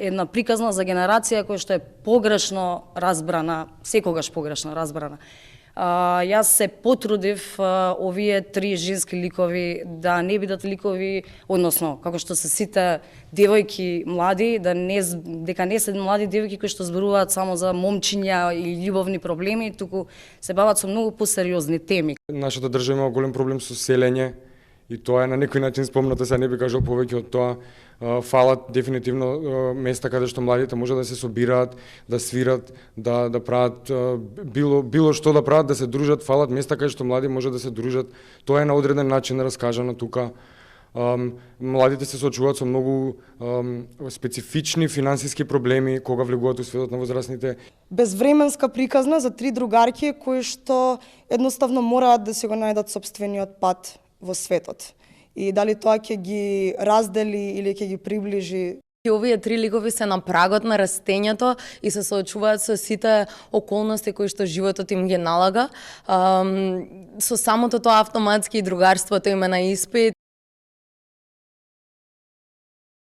една приказна за генерација која што е погрешно разбрана, секогаш погрешно разбрана. Јас се потрудив овие три женски ликови да не бидат ликови, односно, како што се сите девојки млади, дека не се млади девојки кои што зборуваат само за момчиња и љубовни проблеми, туку се бават со многу посериозни теми. Нашата држава има голем проблем со селење и тоа е на некој начин спомнато, се не би кажал повеќе од тоа. Фалат дефинитивно места каде што младите може да се собираат, да свират, да прават било што да прават, да се дружат, фалат места каде што млади може да се дружат. Тоа е на одреден начин раскажано тука. Младите се соочуваат со многу специфични финансиски проблеми кога влегуваат во светот на возрастните. Безвременска приказна за три другарки кои што едноставно мораат да се го најдат сопствениот пат во светот. И дали тоа ќе ги раздели или ќе ги приближи. Овие три ликови се на прагот на растењето и се соочуваат со сите околности кои што животот им ги налага. Со самото тоа автоматски другарството им е на испит.